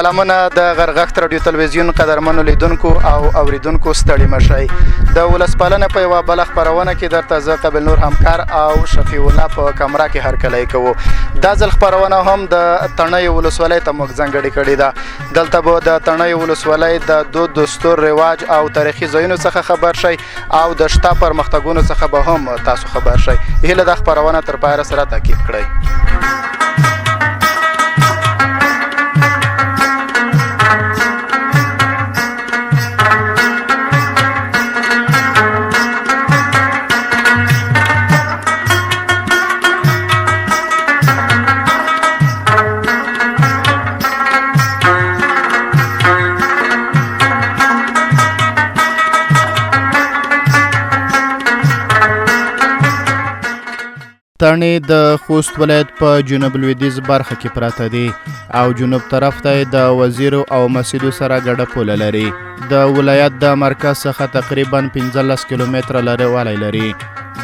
سلامونه د غرغښت رادیو تلویزیون قدرمنو لیدونکو او اوریدونکو، ستړي مشئ. د ولسپالنه په یوه بله خپرونه کې درته زه قبل نور همکار او شفیع الله په کمره کې هرکلی کوو. دا ځل خپرونه هم د تڼیو ولسوالۍ ته موږ ځانګړې کړې ده. دلته به د تڼیو ولسوالۍ د دود، دستور، رواج او تاریخي ځایونو څخه خبر شئ او د شته پرمختګونو څخه به هم تاسو خبر شئ. هیله ده خپرونه تر پایه سره تعقیب کړئ. تڼې د خوست ولایت په جنوب لویدیځ برخه کې پراته دي او جنوب طرف ته د وزیرو او مسیدو سره ګډه پوله لري. د ولایت د مرکز څخه تقریبا 15 کیلومتره لرې والی لري.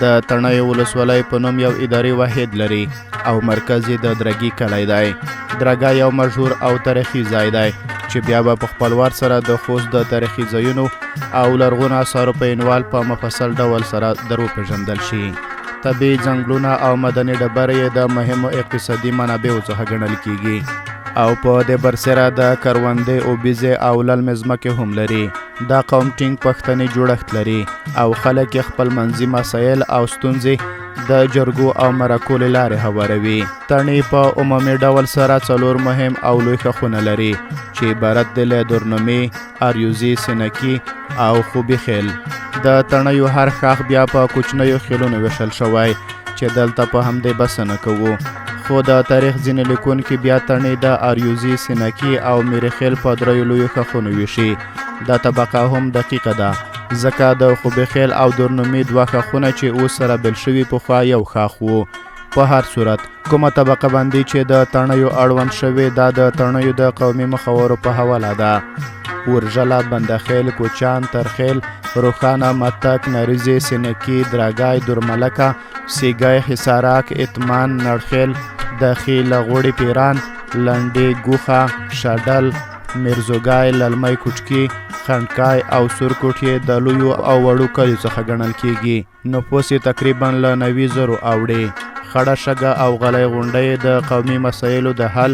د تڼیو ولسوالۍ په نوم یو اداري واحد لري او مرکز یې د درګي کلی دی. درګه یو مشهور او تاریخي ځای دی چې بیا به په خپل وار سره د خوست د تاریخي ځایونو او لرغونو اثارو په عنوان په مفصل ډول سره دروپېژندل شي. طبیعي ځنګلونه او مدني ډبرې یې د مهمو اقتصادي منابعو څخه ګڼل کیږي او په دې برسېره د کروندې، اوبیزې او للمې ځمکې هم لري. دا قوم ټینګ پښتني جوړښت لري او خلک یې خپل منځي مسایل او ستونزې د جرګو او مرکو له لارې هواروي. تڼي په عمومي ډول سره څلور مهم او لوی ښاخونه لري چې عبارت دی له درنمي، آریوزي، سینکي او خوبي خیل. د تڼیو هر ښاخ بیا په کوچنیو خیلونو ویشل شوی چې دلته په همدې بسنه کوو. خو د تاریخ ځینې لیکونکي بیا تڼۍ د آریوزي، سینکي او میري خیل په دریو لویو ښاخونو ویشي. دا طبقه هم دقیقه ده، ځکه د خوبي خیل او درنمي دوه ښاخونه چې اوس سره بېل شوي پخوا یو ښاخ وو. په هر صورت کومه طبقه بندي چې د تڼیو اړوند شوې دا د تڼیو د قومي مخورو په حواله ده. ورژله، بندخیل، کوچان، ترخیل، روښانه، متک، نریزې، سینکي، دراګای، دورملکه، سیګی، حصارک، اتمان، نړخیل، دخي، لغوړي پیران، لنډې، ګوښه، شډل، میرزوګای، للمی کوټکي، خنډکای او سورکوټ یې د لویو او وړو کلیو څخه ګڼل کیږي. نفوس یې تقریبا له 90 زرو اوړي. خړه شګه او غلی غونډۍ د قومي مسایلو د حل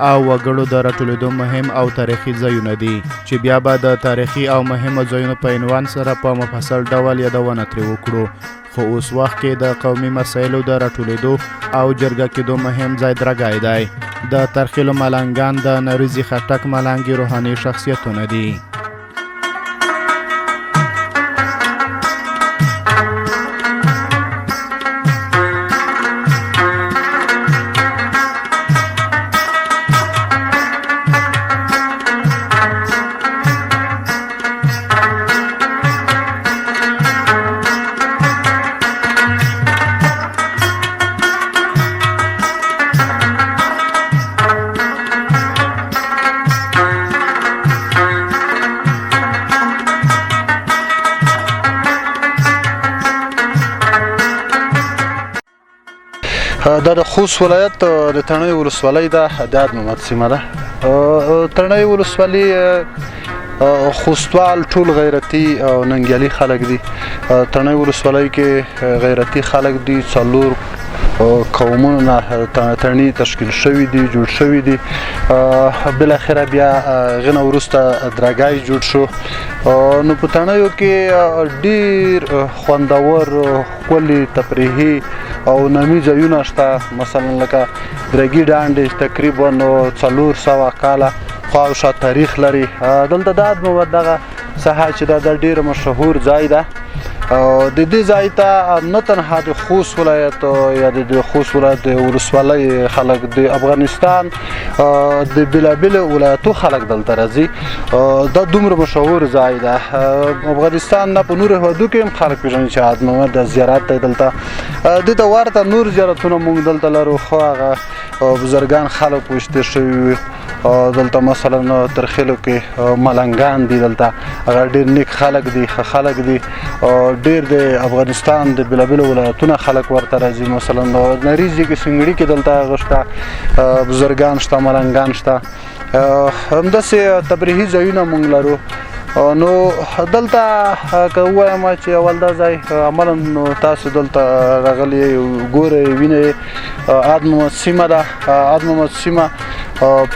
او وګړو د راټولېدو مهم او تاریخي ځایونه دي چې بیا به د تاریخي او مهمو ځایونو په عنوان سره په مفصل ډول یادونه ترې وکړو. خو اوس وخت کې د قومي مسایلو د راټولېدو او جرګه کېدو مهم ځای درګای دی. د ترخیلو ملنګان د نریزي خټک ملنګي روحاني شخصیتونه دي. دا د خوست ولایت د تڼیو ولسوالۍ ده، د اد محمد سیمه ده. تڼیو ولسوالي خوستوال ټول غیرتي او ننګیالي خلک دي. تڼیو ولسوالۍ کې غیرتي خلک دي. څلور قومونو نه تڼي تشکیل شوي دي، جوړ شوي دي. بالاخره بیا غنه وروسته درګای جوړ شو. نو په تڼیو کې ډیر خوندور، ښکلي، تفریحي او نامي ځایونه شته. مثلا لکه درګي ډانډې تقریبا 400 کاله خواوشا تاریخ لري. دلته د اد دغه ساحه چې دا ډیر مشهور ځای ده. د دې ځای ته نه تنها د خوست ولایت یا د خوست ولایت د ولسوالۍ خلک، د افغانستان د بېلابېلو ولایتو خلک دلته راځي. دا دومره مشهور ځای ده. افغانستان نه په نورو هېوادو کې هم خلک پېژني چې اد محمد د زیارت دی. دلته دې ته ورته نور زیارتونه موږ دلته لرو، خو هغه بزرګان خلک پوښتې شوي وي. دلته مثلا ترخیلو کې ملنګان دي، دلته هغه ډېر نیک خلک دي، ښه خلک دي. ډېر د افغانستان د بېلابېلو ولایتونو خلک ورته راځي. مثلا نریزي کې، سنګړي کې دلته هغه شته، بزرګان شته، ملنګان شته. همداسې تفریحي ځایونه موږ لرو. نو دلته که ووایم چې اول دا ځای عملاً نو تاسو دلته راغلي ګورئ وینئ، اد محمد سیمه ده. اد محمد سیمه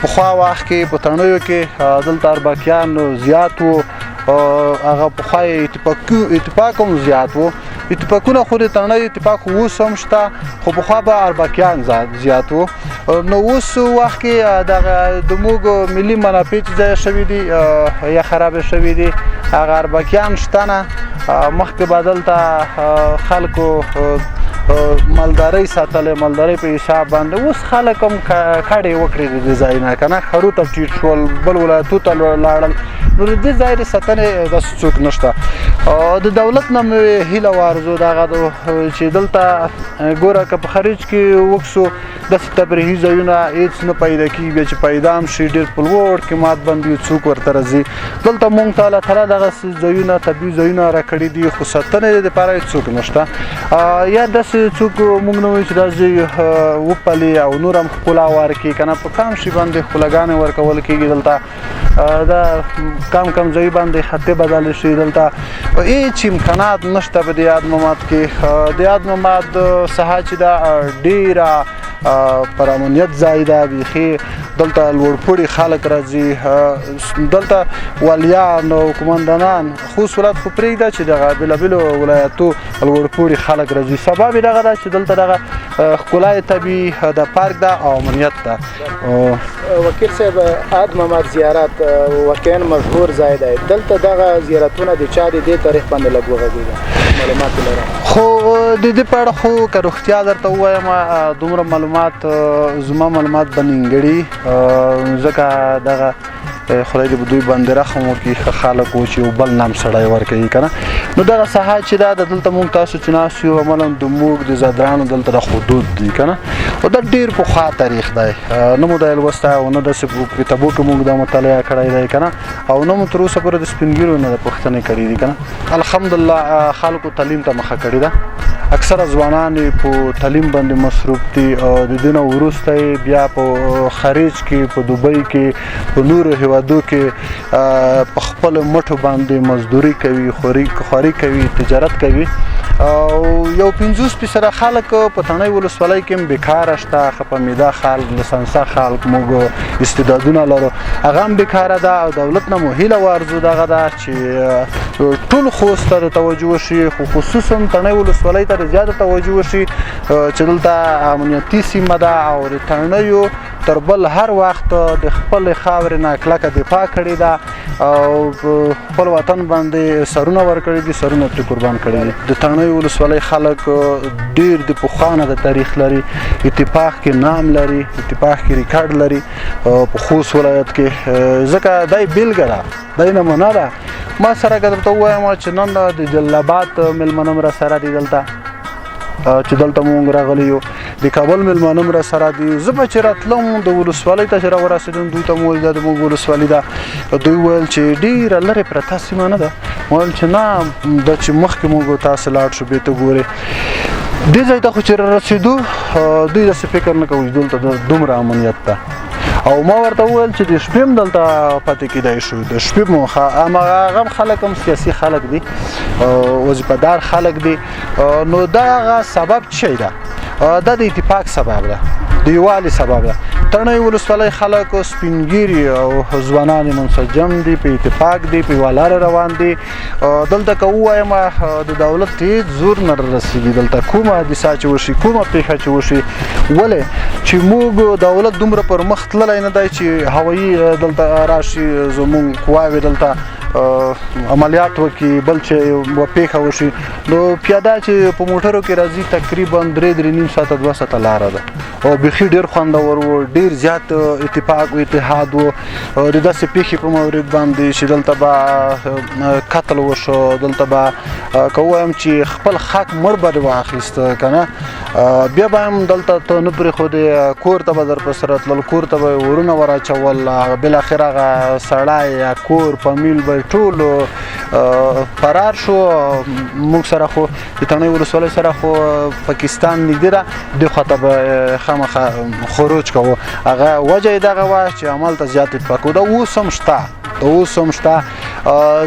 پخوا وخت کې په تڼیو کې دلته اربکیان زیات وو، هغه پخوا اتفاق هم زیات وو. اتفاقونه خو د تڼیو اتفاق اوس هم شته، خو پخوا به اربکیان زیات وو. نو اوس وخت کې دغه د موږ ملي منافع چې ضایع شوي دي یا خرابې شوي دي، هغه اربکیان شته نه. مخکې به دلته خلکو مالدارۍ ساتلې، مالدارۍ په حساب باندې. اوس خلک هم کډې وکړې د دې ځای نه، که نه ښارو ته ټیټ شول، بل ولایتو ته لاړل. نو د دې ځای د ساتنې داسې څوک نشته. د دولت نه مې هیله و ارزو دغه چې دلته ګوره که په خارج کې وکسو داسې تفریحي ځایونه هېڅ نه پیدا کېږي، بیا چې پیدا هم شي ډېر په لوړ قیمت باندې یو څوک ورته راځي. دلته مونږ ته الله تعالی دغسې ځایونه طبیعي ځایونه راکړي دي، خو ساتنې دپاره هېڅ څوک نشته. یا داسې څوک مونږ نه وایو چې دا ځای وپالي او نور هم ښکلا ورکړي، که نه په کم شي باندې ښکلاګانې ورکول کېږي. دلته دا کم کم ځای باندې خطې بدلې شي، دلته هېڅ امکانات نشته په دې یاد محمد کې. د یاد محمد ساحه چې ده ډېره پر امنیت ځای ده، بیخي دلته لوړپوړي خلک راځي، دلته والیان او قومندانان، خوست ولایت خو پرېږده چې دغه بېلابېلو ولایتو لوړپوړي خلک راځي. سبب یې دغه ده چې دلته دغه ښکلا طبیعي د پارک ده او امنیت ده. وکیل صاحب، اد محمد زیارت واقعا مشهور ځای دی، دلته دغه زیارتونه د چا د دې تاریخ باندې لږ وغږېږه، معلومات لرم. خو د دې په اړه خو که رښتیا درته ووایم دومره معلومات زما معلومات به نیمګړي، ځکه دغه خدای دې په دوی باندې رحم وکړي، ښه خلک وو چې یو بل نام سړی ورکوي که نه. نو دغه ساحه چې ده دلته موږ تاسو چې ناست یو عملاً د موږ د ځدراڼو دلته د حدود دي که نه، او دا ډېر پخوا تاریخ دی، نه مو دا لوستی او نه داسې په کتابو کې موږ دا مطالعه کړی دی که نه، او نه مو تر اوسه پورې د سپین ږیرو نه د پوښتنې کړې دي که نه. الحمدلله خلکو تعلیم ته مخه کړې ده، اکثره ځوانان یې په تعلیم باندې مصروف دي، او د دې نه وروسته یې بیا په خارج کې، په دوبۍ کې، په نورو هېوادو کې په خپلو مټو باندې مزدوري کوي، خواري کوي، تجارت کوي. او یو 50% خلک په تڼۍ ولسوالۍ کې هم بېکاره شته، خپمیده خلک، لسانسه خلک، موږ استعدادونه لرو، هغه هم بېکاره ده. او دولت نه مو هیله و ارزو دغه ده چې ټول خوست ته توجه وشي، خو خصوصا تڼۍ ولسوالۍ ته زیاته توجه وشي چې دلته امنیتي سیمه ده او د تڼیو تر بل هر وخت د خپلې خاورې نه کلکه دفاع کړې ده او خپل وطن باندې سرونه ورکړي دي، سرونه ترې قربان کړي دي. د تڼۍ ولسوالۍ خلک ډېر د پخوا نه د تاریخ لري، اتفاق کې نام لري، اتفاق کې ریکارډ لري په خوست ولایت کې، ځکه دا یې بېلګه ده، دا یې نمونه ده. ما سره که درته ووایم چې نن د جلال آباد مېلمانه هم راسره دي دلته، چې دلته مونږ راغلي یو، د کابل مېلمانه هم راسره دي. زه به چې راتلم د ولسوالۍ ته چې راورسېدم دوی ته مو ویل دا د موږ ولسوالي ده، دوی ویل چې ډېره لرې پرته سیمه نه ده. ما ویل چې نه، دا چې مخکې موږ تاسې لاړ شو بیا ته ګورې دې ځای ته خو چې رارسېدو دوی داسې فکر نه کوي چې دلته دومره امنیت ده. او ما ورته وویل چې د شپې هم دلته پاتې کېدای شو، د شپې مو هغه هم خلک هم سیاسي خلک دي، وظیفهدار خلک دي. نو دا هغه سبب څه ده؟ دا د اتفاق سبب ده، د یووالي سبب ده. تڼۍ ولسوالۍ خلک سپین ږیري او ځوانان یې منسجم دي، په اتفاق دي، په یوه لاره روان دي. دلته که ووایم د دولت هېڅ زور نه رسېږي، دلته کومه حادثه چې وشي، کومه پېښه چې وشي، ولې چې موږ دولت دومره پر مخ تللی نه دی چې هوایي دلته راشي، زموږ قواوې دلته عملیات وکړي، بل چې یوه پېښه وشي. نو پیاده چې په موټرو کې راځي تقریبا درې درې نیم ساعته دوه ساعته لاره ده، او بیخي ډېر خوندور و، ډېر زیات اتفاق و اتحاد و. د داسې پېښې په مورد باندې چې دلته به قتل وشو، دلته به که ووایم چې خپل خاک مړ به دې واخیست که نه، بیا به هم دلته ته نه پرېښودې، کور ته به درپسې راتلل، کور ته به یې اورونه وراچول، بالاخره هغه سړی یا کور فامیل به یې ټول فرار شو. موږ سره خو د تڼۍ ولسوالۍ سره خو پاکستان نږدې ده، دې خواته به خامخا خروج کوو. هغه وجه یې دغه وه چې همالته زیات اتفاق و. دا اوس هم شته، دا اوس هم شته،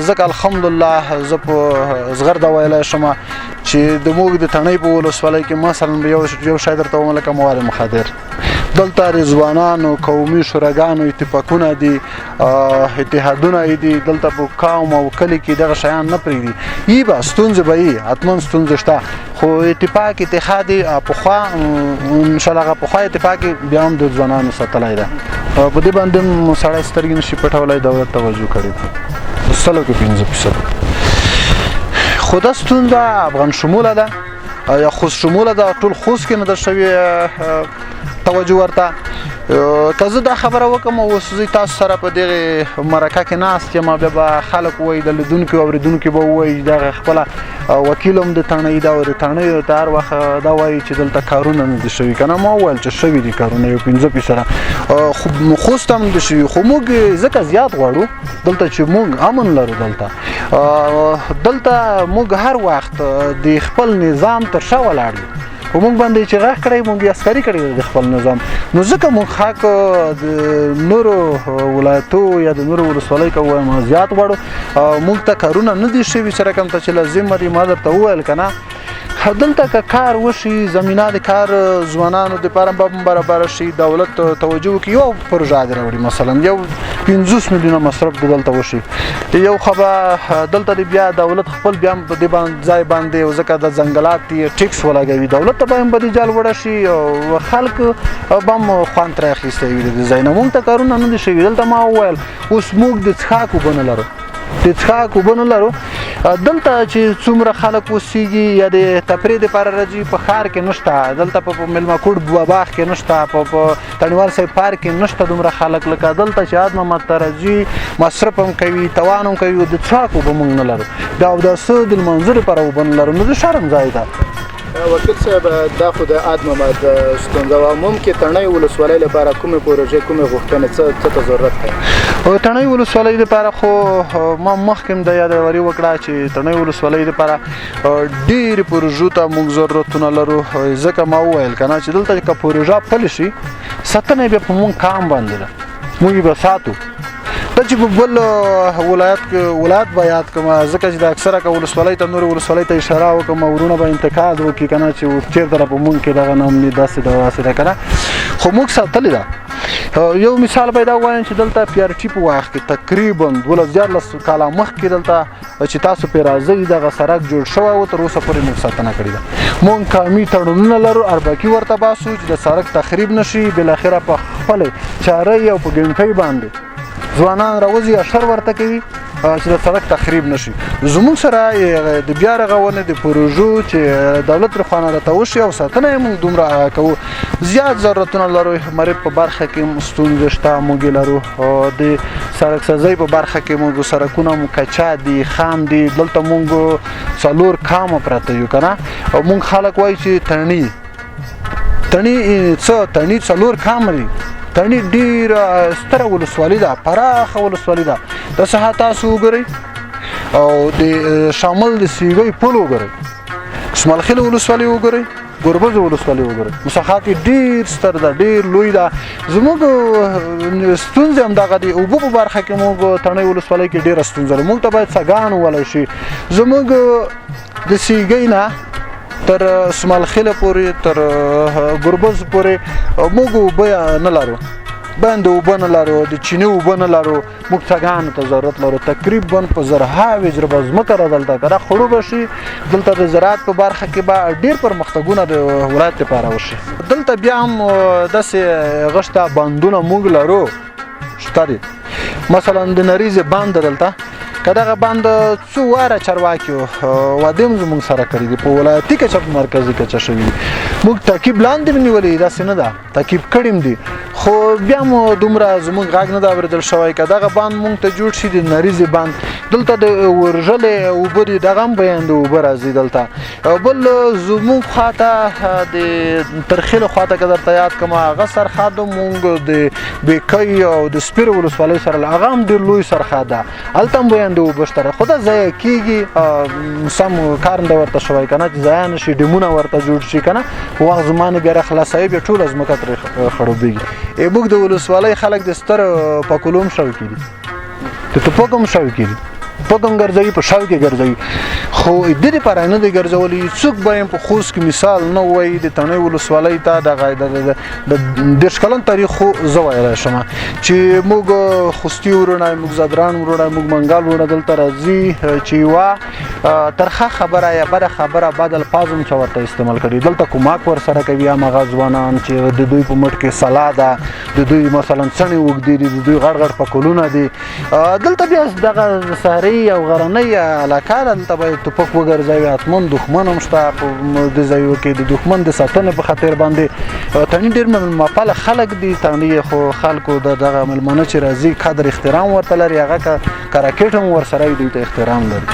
ځکه الحمدلله زه په زغرده ویلی شم چې د موږ د تڼۍ په ولسوالۍ کې مثلا یو شی درته ووایم لکه مواد مخدر، دلته د ځوانانو قومي شوراګانو اتفاقونه دي، اتحادونه یې دي، دلته په قوم او کلي کې دغه شیان نه پرېږدي. یي به ستونزې به یي، حتما ستونزې شته، خو اتفاق اتحاد پخوا انشاءالله هغه پخوا اتفاق بیا هم د ځوانانو ساتلی ده. په دې باندې هم سړی سترګې نشي پټولی، دولت توجه کړې ده سلو کې 5%. خو دا ستونزه افغان شموله ده یا خوست شموله ده، ټول خوست کې نه ده شوې توجه ورته. که زه دا خبره وکړم اوس زه تاسو سره په دغه مرکه کې ناست یم، بیا به خلک وایي، د لیدونکو او اورېدونکو به ووایي دغه خپله وکیل هم د تڼۍ ده او د تڼۍ ته هر وخت دا وایي چې دلته کارونه نه دي شوي. که نه ما وویل چې شوي دي کارونه، یو 5%. خوست هم دي شوي، خو موږ ځکه زیات غواړو دلته چې موږ امن لرو. دلته موږ هر وخت د خپل نظام تر شا ولاړ یو، په موږ باندې چې غږ کړی موږ یې عسکري کړی د خپل نظام، نو ځکه موږ حق د نورو ولایتو یا د نورو ولسوالۍ که ووایم زیات غواړو. موږ ته کارونه نه دي شوي څه رقم ته چې لازم دي. ما درته وویل که نه دلته که کار وشي، زمینه د کار ځوانانو دپاره به هم برابره شي، دولت توجه وکړي، یو پروژه دې راوړي، مثلا یو 50 میلیونه مصرف دې دلته وشي، یو خو به دلته دې بیا دولت خپل بیا هم په دې ځای باندې، ځکه د ځنګلات دي ټیکس ولګوي، دولت ته به هم بودیجه لوړه شي او خلک به هم خوند ترې اخیستی وي د دې ځای نه. موږ ته کارونه نه دي شوي. دلته ما وویل اوس موږ د څښاک اوبه نه لرو، د څښاک اوبه نه لرو. دلته چې څومره خلک اوسېږي یا د تفریح دپاره راځي په ښار کې نشته، دلته په میلمهکوټ باغ کې نشته، په تڼیوال صاحب پارک کې نشته دومره خلک لکه دلته چې اد محمد ته راځي، مصرف هم کوي، توان هم کوي، د څښاک اوبه موږ نه لرو، د اوداسه د لمانځه لپاره اوبه نه لرو، نو د شرم ځای ده. وکیل صاحب دا خو د اد محمد ستونزه وه، ممکن تڼۍ ولسوالۍ لپاره کومې پروژې کومې غوښتنې څه ته ضرورت دی؟ تڼۍ ولسوالۍ لپاره خو ما مخکې هم د یادوري وکړه چې تڼۍ ولسوالۍ لپاره ډېرې پروژو ته موږ ضرورتونه لرو، ځکه ما وویل که نه چې دلته که پروژه پلې شي ساتنه یې بیا په موږ کام باندې ده، موږ یې به ساتو. دا چې په بل ولایت کې ولایت به یاد کړم، ځکه چې د اکثره که ولسوالۍ ته نورې ولسوالۍ ته اشاره وکړم ورونه به انتقاد وکړي که نه چې چېرته را په موږ کې دغه نامني داسې ده داسې ده که نه، خو موږ ساتلې ده. یو مثال به دا ووایم چې دلته پي ار ټي په وخت کې تقریبا 12 13 کاله مخکې دلته چې تاسو پرې راځئ دغه سړک جوړ شوی و، تر اوسه پورې موږ ساتنه کړې ده. موږ قومي تړونونه لرو، اربکي ورته باسو چې د سړک تخریب نشي، بالاخره په خپلې چارۍ او په ګنټۍ باندې ځوانان راوځي اشر ورته کوي چې د سړک تخریب نشي. زموږ سره د بیا رغونې د پروژو چې دولت لخوا نه راته وشي او ساتنه یې موږ دومره کوو، زیات ضرورتونه لرو. معرف په برخه کې ستونزې شته موږ یې لرو، د سړک سازۍ په برخه کې موږ سړکونه مو کچه دي، خام دي. دلته موږ 4 کامه پراته یو که نه، او موږ خلک وایي چې تڼي تڼي څه تڼي 4 کامه دي. تڼي ډېره ستره ولسوالي ده، پراخه ولسوالي ده. د ساحه تاسو وګورئ او د شامل د سیګۍ پل وګورئ، اسماعیل خېل ولسوالي وګورئ، ګربز ولسوالي وګورئ، مساحت یې ډېر ستر ده، ډېر لوی ده. زموږ ستونزې هم دغه دي. اوبو په برخه کې موږ تڼۍ ولسوالۍ کې ډېره ستونزه لرو، موږ ته باید څاګان وولی شي. زموږ د سیګۍ نه تر اسماعیل خېله پورې تر ګربز پورې موږ اوبه نه لرو، بند اوبه نه لرو، د چینې اوبه نه لرو. موږ څاګانو ته ضرورت لرو. تقریبا په زرهاوې جربه ځمکه ده دلته، که دا خړوبه شي دلته د زراعت په برخه کې به ډېر پرمختګونه د ولایت لپاره وشي. دلته بیا هم داسې غښته بندونه موږ لرو شته دي، مثلا د نریزې بند دلته که دغه بند څو واره چارواکیو وعدې هم زموږ سره کړې دي، په ولایتي کچه په مرکزي کچه شوي دي. موږ تعقیب لاندې هم نیولې دي، داسې نه ده، تعقیب کړي هم دي، خو بیا مو دومره زموږ غږ نه ده اورېدل شوی. که دغه بند مونږ ته جوړ شي، د نریزې بند، دلته د ورژلې اوبه دي، دغه هم بیان د اوبه راځي دلته. بل زموږ خواته د ترخیلو خواته که درته یاد کړم، هغه سرحد مونږ د بیکۍ او د سپیرې ولسوالۍ سره، هغه هم ډېر لوی سرحد ده، هلته هم بیان د اوبه شته، خو دا ضایع کېږي، سم کار نه ورته شوی که نه چې ضایع نه شي، ډیمونه ورته جوړ شي که نه، وخت زمانه بیا راخلاصوي، بیا ټوله ځمکه ترې خړوبېږي. موږ د ولسوالۍ خلک د ستر پکولو هم شوقي دي، د توپک هم شوقي دي، پک هم ګرځوي، په شوق یې ګرځوي، خو د دې لپاره نه دی ګرځولی. څوک به یې په خوست کې مثال نه وایي د تڼۍ ولسوالۍ ته دغه د 30 کلن تاریخ، خو زه ویلی شم چې موږ خوستي وروڼه، موږ ځدراڼ وروڼه، موږ منګل وروڼه دلته راځي چې یوه ترخه خبره یا بده خبره، بد الفاظ هم چې ورته استعمال کړي، دلته کومک ورسره کوي. هماغه ځوانان چې د دوی په مټ کې سلا ده، د دوی مثلا څڼې اوږدې دي، د دوی غټ غټ پکولونه دي. دلته بیا دغه صحرایي او غرنۍ علاقه ده، دلته باید توپک وګرځوي، حتما دښمن هم شته په دې ځایو کې. د دښمن د ساتنې په خاطر باندې تڼي ډېر مېلمهپاله خلک دي. تڼي خو خلکو د دغه مېلمانه چې راځي قدر احترام ورته لري، هغه که راکټ هم ورسره وي دوی ته احترام لري.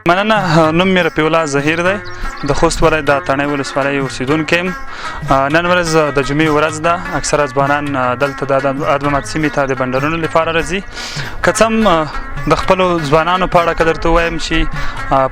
مننه. نوم مې رفیع الله ظهیر دی، د خوست ولایت د تڼۍ ولسوالۍ اوسېدونکی یم. نن ورځ د جمعې ورځ ده، اکثره ځوانان دلته د ادمامت سیمې ته د بنډرونو لپاره راځي. که څه هم د خپلو ځوانانو په اړه که درته ووایم چې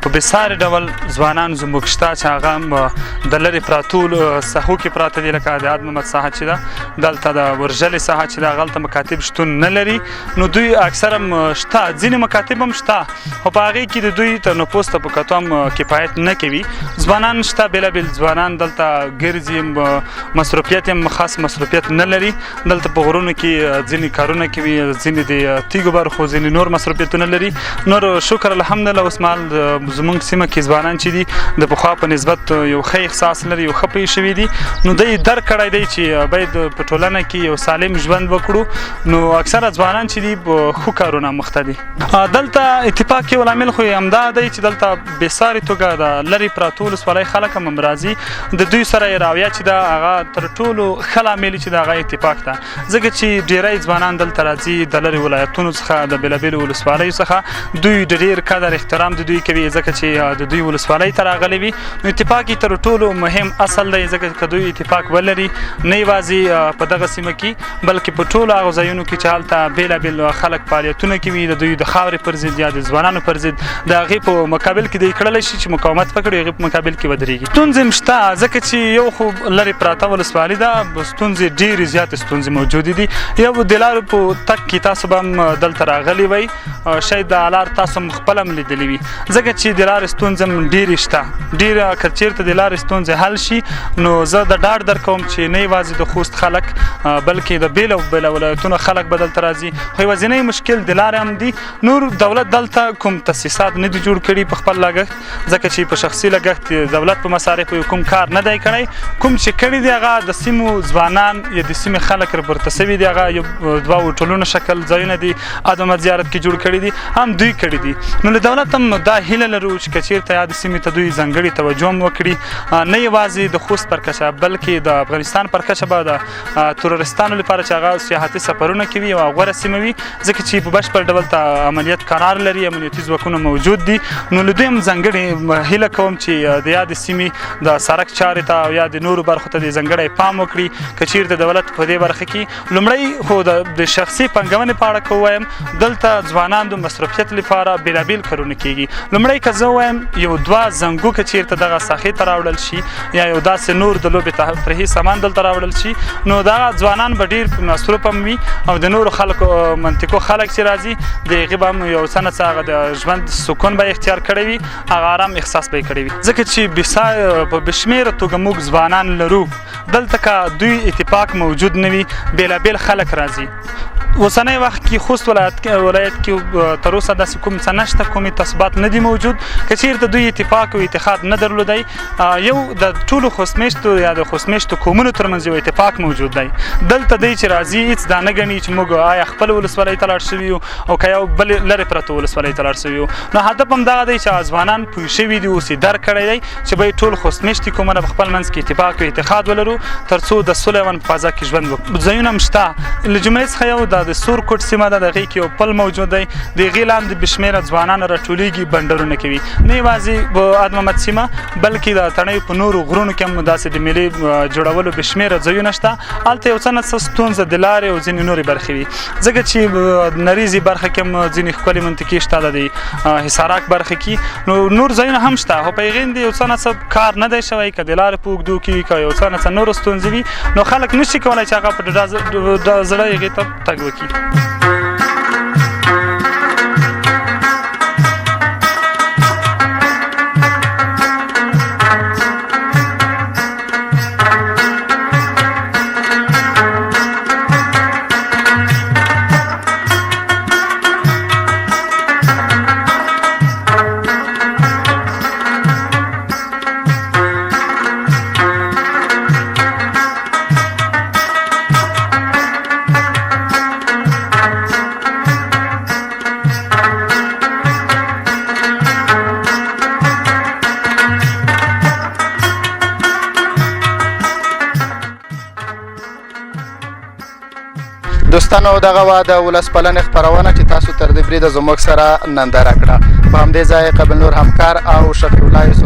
په بېساري ډول ځوانان زموږ شته چې هغه هم د لرې پراتو ساحو کې پراته دي، لکه د ادمامت ساحه چې ده، دلته د ورژلې ساحه چې ده، هغلته مکاتب شتون نه لري، نو دوی اکثره شته، ځینې مکاتب هم شته خو په هغې کې د دوی تر نفوس ته په کتو هم کفایت نه کوي. ځوانان شته، بېلابېل ځوانان دلته ګرځي، مصروفیت هم خاص مصروفیت نه لري، دلته په غرونو کې ځینې کارونه کوي، ځینې د تیږو برخو، ځینې نور مصروفیتونه لري. نور شکر الحمدلله اوس مهال زموږ سیمه کې ځوانان چې دي د پخوا په نسبت یو ښه احساس لري، یو ښه پوه شوي دي، نو دوی درک کړی دی چې باید په ټولنه کې یو سالم ژوند وکړو. نو اکثره ځوانان چې دي په ښو کارونه مخته دي. دلته اتفاق یو لامل خو یې همدا دی چې دلته بې ساري توګه د لرې پراتو ولسوالۍ خلک هم راځي، د دوی سره یې راویه چې دا هغه تر ټولو ښه لامل چې د هغه اتفاق ده، ځکه چې ډیری ځوانان دلته راځي د لرې ولایتونو څخه، د بېلابېلو ولسوالیو څخه، دوی د ډېر قدر احترام د دوی کوي ځکه چې د دوی ولسوالۍ ته راغلي وي. نو اتفاق یې تر ټولو مهم اصل دی، ځکه که دوی اتفاق ولري نه یوازې په دغه سیمه کې بلکې په ټولو هغو ځایونو کې چې هلته بېلابېل خلک فعالیتونه کوي د دوی د خاورې پر ضد یا د ځوانانو پر ضد، د هغې په مقابل کې دوی کړلی شي چې مقاومت وکړي، هغې په مقابل کې ودرېږي. ستونزې هم شته، ځکه چې یو خو لرې پراته ولسوالي ده، ستونزې ډېرې زیاتې ستونزې موجودې دي. یو د لارې په تګ کې تاسو به هم دلته راغلي وئ، شاید دا لار تاسو هم خپله هم لیدلې وي، ځکه چې د لارې ستونزې هم ډېرې شته، ډېره که چېرته د لارې ستونزې حل شي نو زه د ډاډ درکوم چې نه یوازې د خوست خلک بلکې د بېلو بېلو ولایتونو خلک به دلته راځي. خو یوازینی مشکل د لارې هم دي. نور دولت دلته کوم تاسیسات نه دي جوړ کړي په خپل لګښت، ځکه چې په شخصي لګښت دولت په مصارفو یې کوم کار نه دی کړی. کوم چې کړي دي هغه د سیمو ځوانان یا د سیمې خلک راپورته سوي دي، هغه یو دوه هوټلونو شکل ځایونه دي ادمه زیارت کې جوړ کړي دي، هم دوی کړي دي. نو له دولت هم دا هیله لرو چې که چېرته یادې سیمې ته دوی ځانګړې توجه هم وکړي، نه یوازې د خوست پر کچه بلکې د افغانستان پر کچه به د تروریستانو لپاره چې هغه سیاحتي سفرونه کوي یوه غوره سیمه وي، ځکه چې په بشپړ ډول ته امنیت قرار لري، امنیتي ځواکونه موجود دي. نو له دوی دویم ځانګړې هیله کوم چې د یادې سیمې د سړک چارې ته او یا د نورو برخو ته د ځانګړی پام وکړي. که چیرته دولت په دې برخه کې لومړی خو د شخصي پانګونې په اړه که ووایم، دلته ځوانان د مصروفیت لپاره بېلابېل کارونه کیږي. لومړی که زه ووایم یو دوه زنګو که چیرته دغه ساحې ته راوړل شي یا یو داسې نور د لوبې تفریحي سامان دلته راوړل شي، نو دا ځوانان به ډېر مصروف هم وي او د نورو خلکو منطقو خلک چې راځي د هغې به هم یو څه نه څه هغه د ژوند سکون به اختیار کړی وي، هغه آرام احساس به یې کړی وي. ځکه چې په بې شمېره توګه موږ ځوانان لرو دلته، که دوی اتفاق موجود نه وي بېلابېل خلک راځي. اوسنی وخت کې خوست ولایت کې تر اوسه داسې کوم څه نشته، کوم تثبات نه دی موجود. که چیرته دوی اتفاق او اتحاد نه درلودای، یو د ټولو خوست میشتو یا د خوست میشتو قومونو ترمنځ یو اتفاق موجود دی. دلته دی چې راځي هیڅ دا نه ګڼي چې موږ آیا خپل ولسوالۍ ته لاړ شوي یو او که یو بل لرې پرته ولسوالۍ ته لاړ شوي یو. نو هدف هم دغه دی چې ځوانان پوه شوي دي، اوس یې درک کړی دی چې باید ټول خوست میشتي قومونه په خپل منځ کې اتفاق او اتحاد ولرو ترڅو د سولې او امن په فضا کې ژوند وکړو. ځایونه هم شته، له جملې څخه یو د سور کوټ سیمه ده، د هغې کې یو پل موجود دی، د هغې لاندې بې شمېره ځوانان راټولیږي، بنډرونه کوي. نه یوازې په ادمامت سیمه بلکې د تڼیو په نورو غرونو کې هم داسې د میلې جوړولو بې شمېره ځایونه شته. هلته یو څه نه څه ستونزه د لارې او ځینې نورې برخې وي، ځکه چې نریزې برخه کې هم ځینې ښکلې منطقې شته، د حصارک برخه کې نو نور ځایونه هم شته، خو په هغې باندې یو څه نه څه کار نه دی شوی. که د لارې په اوږدو کې وي، که یو څه نه څه نورو ستونزې وي، نو خلک نشي کولی چې هغه په ډاډه زړه هغې ته تګ وکړي. دوستانو دغه وه د ولس پالنې خپرونه چې تاسو تر دې بریده زموږ سره ننداره کړه. په همدې ځای قبل نور همکار او شفیع الله یوسف